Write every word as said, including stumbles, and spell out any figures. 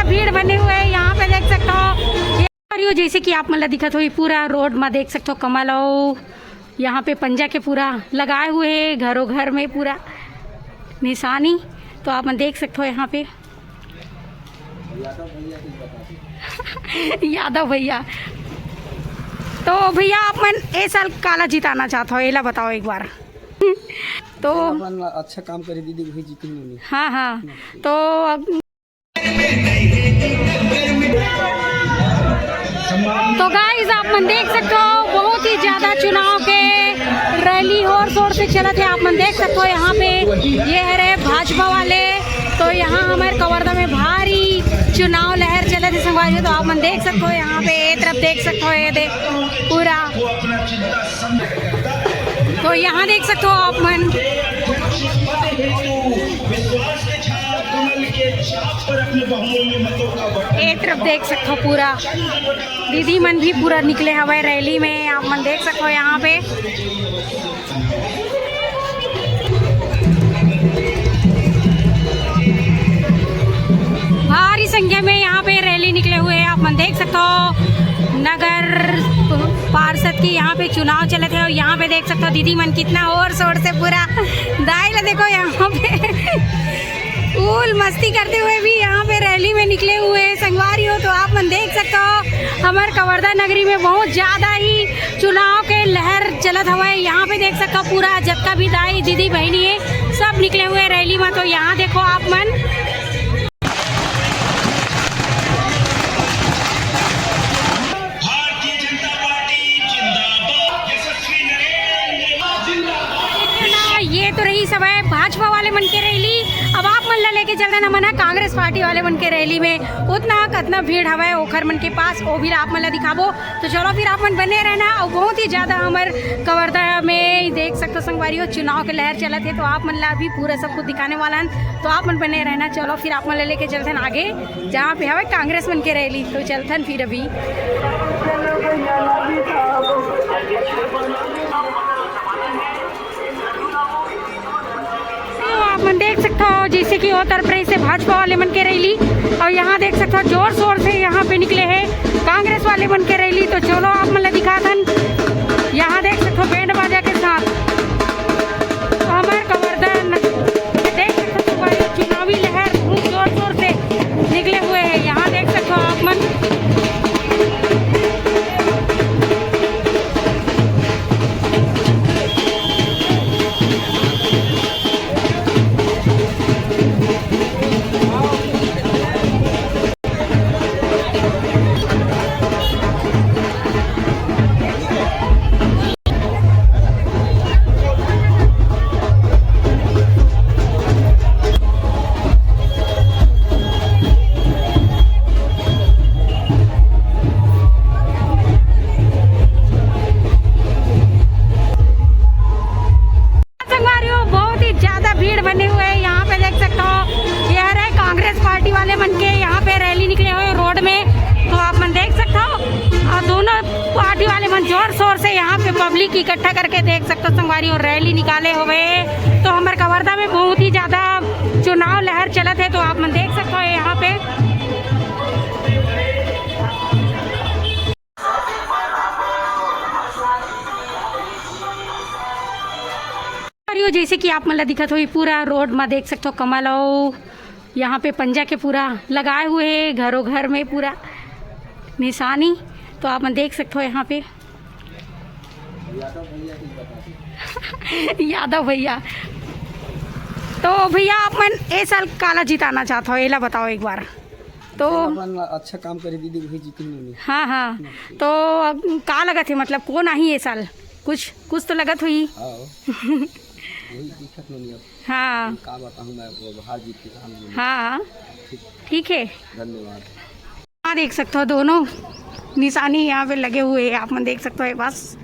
भीड़ बने हुए हैं, यहाँ पे देख सकते हो। ये और यो जैसे कि आप मन ला दिखत होही, पूरा रोड में देख सकते हो कमल, और यहाँ पे पंजा के पूरा लगाए हुए हैं, घरों घर में पूरा निशानी। तो आप मन देख सकते हो यहाँ पे यादव भैया। तो भैया, आप मन ए साल काला जिताना चाहत हो, एला बताओ एक बार। तो अपन अच्छा काम करे दीदी, वही जीती होनी। हाँ, हाँ। तो अब तो गाइस, आप मन देख सकते हो, बहुत ही ज्यादा चुनाव के रैली होर शोर से चलत हे। आप मन देख सकते हो, यहाँ पे ये हरे भाजपा वाले, तो यहाँ हमारे कवर्धा में भारी चुनाव लहर चलत हे संगवारी हो। तो आप मन देख सकते हो, यहाँ पे ये तरफ देख सकते हो, ये दे पूरा। तो यहाँ देख सकते हो आप मन, ए तरफ देख सकते हो पूरा दीदी मन भी पूरा निकले हवय रैली में। आप मन देख सकते हो यहाँ पे भारी संख्या में यहाँ पे रैली निकले हुए हैं। आप मन देख सकते हो नगर पार्षद की यहाँ पे चुनाव चलत हे और यहाँ पे देख सकते हो दीदी मन कितना होर शोर से पूरा दाई ला देखो यहाँ पे फुल मस्ती करते हुए भी यहाँ पे रैली में निकले हुए हैं संगवारी हो। तो आप मन देख सकते हो हमारे कवर्धा नगरी में बहुत ज्यादा ही चुनाव के लहर चलत हवय। यहाँ पे देख सकते हो पूरा जतका भी दाई दीदी बहनी है, सब निकले हुए रैली में। तो यहाँ देखो आप मन, भारतीय जनता पार्टी जिंदाबाद, यशस्वी नरेंद्र मोदी जिंदाबाद। ये तो रही सभा भाजपा वाले मन के रैली। अब आप मन ला लेके चलथन हमन ह कांग्रेस पार्टी वाले मन के रैली में। उतना कतना भीड़ हवय ओखर मन के पास, वो भी आप मन ला दिखाबो। तो चलो फिर आप मन बने रहना। और बहुत ही ज्यादा हमर कवर्धा में देख सकते हो संगवारी हो, चुनाव के लहर चलत हे, तो आप मन ला भी पूरा सब कुछ दिखाने वाला हन। तो आप मन बने रहना। चलो फिर आप मन ला लेके चलथन आगे, जहाँ पे हवे कांग्रेस मन के रैली। तो चलथन फिर अभी। तो आप मन देख सकते हो जैसे कि वो तरफ रही से भाजपा वाले मन के रैली, और यहाँ देख सकते हो जोर शोर से यहाँ पे निकले हैं कांग्रेस वाले मन के रैली। तो चलो आप मन ला दिखाथन, यहाँ देख सकते हो बैंड बाजा के साथ हमारे कवर्धा देख सकते हो भाई, चुनावी लहर खूब जोर शोर से निकले हुए हैं। यहाँ देख सकते हो आप मन। संगवारी हो, बहुत ही ज्यादा भीड़ बने हुए हैं। यहाँ पे देख सकते हो, ये हरे कांग्रेस पार्टी वाले मन के यहाँ पे रैली निकले हुए रोड में, तो आप मन देख सकते हो। और दोनों पार्टी वाले मन जोर शोर से यहाँ पे पब्लिक इकट्ठा करके देख सकते हो संगवारी हो, रैली निकाले हुए। तो हमारे कवर्धा में बहुत ही ज्यादा चुनाव लहर चलत हे, तो आप मन देख सकते हो यहाँ पे। और यो जैसे कि आप मन ला दिखत होही, पूरा रोड में देख सकते हो कमल, और यहाँ पे पंजा के पूरा लगाए हुए हैं, घरों घर में पूरा निशानी। तो आप मन देख सकते हो यहाँ पे यादव भैया। तो भैया, आप मन ए साल काला जिताना चाहत हो, एला बताओ एक बार। तो अपन अच्छा काम करे दीदी, वही जीती होनी। हाँ, हाँ। तो अब का लगत हे, मतलब कौन आही ये साल? कुछ, कुछ तो लगत होही। हाँ। वही दिखत नहीं अब। हाँ। का बताऊँ मैं, वो बाहर जीत के काम नहीं। हाँ। ठीक। ठीक है। धन्यवाद। यहाँ देख सकते हो दोनों निशानी यहाँ पे लगे हुए हैं, आप मन देख सकते हो, बस